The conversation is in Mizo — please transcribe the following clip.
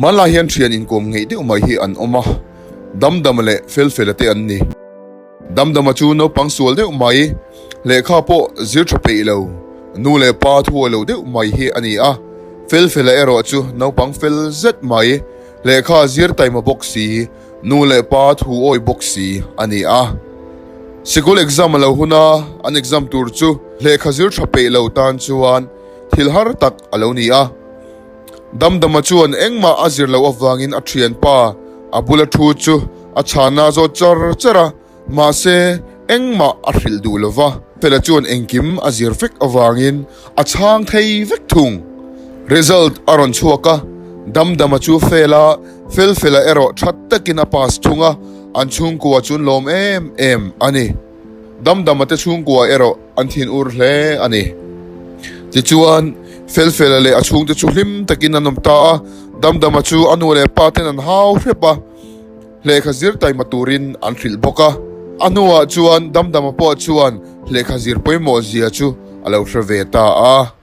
Hmanlai hian thian inkawm ngeih deuh mai hi an awm a, Damdama leh Felfela te an ni. Damdama chu naupang sual deuh mai, lehkha pawh zir tha peih lo, nu leh pa thuawi lo deuh mai hi a ni a. Felfela erawh chu naupang fel zet mai, lehkha zir taima bawk si, nu leh pa thu awi bawk si a ni a. Sikul exam a lo hun a, an exam tur chu lehkha zir tha peih lo tan chuan thil har tak a lo ni a. Damdama chuan engmah a zir loh avangin a thianpa a bula thu chu a chhana zawt char char a, mahse engmah a hrilh duh lo va. Fela chuan engkim a zir vek avangin a chhang thei vek thung. Result a rawn chhuak a, Damdama chu fail a, Felfela erawh tha takin a pass thung a, an chhungkua chu an lawm em em a ni. Damdama te chhungkua erawh an thin ur hle a ni. Tichuan, Felfela leh a chhungte chu hlim takin an awm ta a, Damdama chu a nu leh pa ten an hau hrep a, lehkha zir taima turin an hrilh bawk a. A hnuah chuan Damdama pawh chuan lehkha zir pawimawh zia chu a lo hre ve ta a.